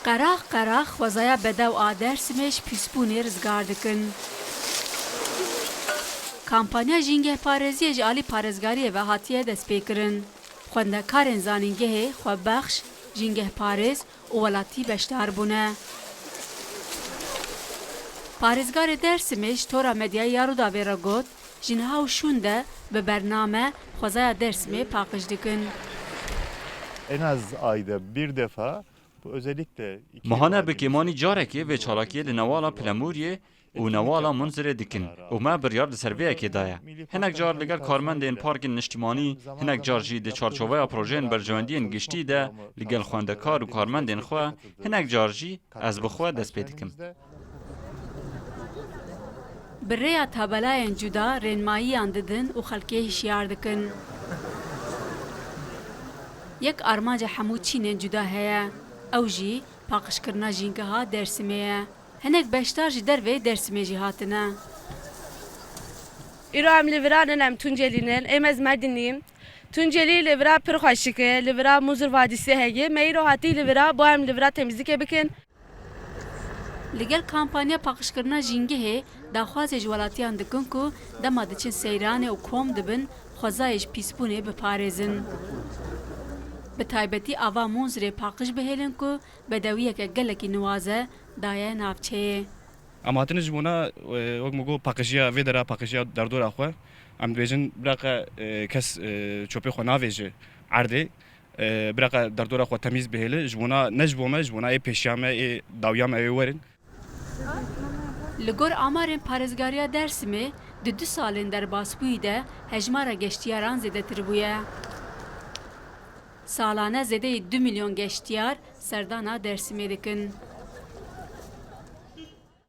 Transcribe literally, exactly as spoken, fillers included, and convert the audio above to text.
Qerax qerax xwezaya bedew a Dêrsimê ji pîsbûnê rizgar dikin. Kampanya jîngehparêziyê ji alî parêzgariyê ve hatiye destpêkirin. Xwendekarên zanîngehê, xwebexş, jîngehparêz û welatî beşdar bûne. Parêzgarê Dêrsimê ji tora medyayê ya Rûdawê re got, ji niha û şûn de bi bername xwezaya Dêrsimê paqij dikin. En az ayda bir defa bu özellikle iki yıl Mehane önce bi kêmanî carekê vê çalakiyê li newala Pilemûriyê û newala Munzirê dikin û me biryar li ser vê yekê daye. Hinek car li gel karmendên parkên niştimanî, hinek car jî di çarçoveya projeyên berjewendiyên giştî de li gel xwendekar û karmendên xwe, hinek car jî ez bi xwe dest pê dikim. Bi rêya tabelayên cuda rênmayiyan didin û xelkê hişyar dikin. Yek armanca hemû çînên cuda heye, ew jî paqijkirina jîngeha Dêrsimê ye. Hinek beşdar ji derveyî Dêrsimê jî hatine. Îro em li vira nin, em Tuncelî nin, êm ez Merdînliyim. Tuncelî li vira pir xweşik e, li vira Muzir Vadisi heye. Me îro hatî li vira, bo em li vira temizlikê bikin. Li gel kampanya paqijkirina jîngehê, daxwazê ji welatiyan dikin ku dema diçin seyranê û kom dibin, xwezayê ji pîsbûnê biparêzin. Bi taybetî ava Munzirê paqij bihêlin ku bedewiyeke gelekî niwaze daye navçeyê. Em hatine ji bona, e, wek min got, paqijiya vê dera, paqijiya derdora xwe. Em dibêjin, bira qe, e, kes, e, çöpê xwe navêje erdê. E, bira qe derdora xwe temîz bihêle. Ji bona, ne ji bo me, ji bona ê pêşiya me, ê dawiya me, ê werin. Li gor amarên parêzgariya Dêrsimê, di du salên derbasbûyî de hejmara geştiyaran zêdetir bûye. Salane zêdeyî du milyon geştiyar serdana Dêrsimê dikin.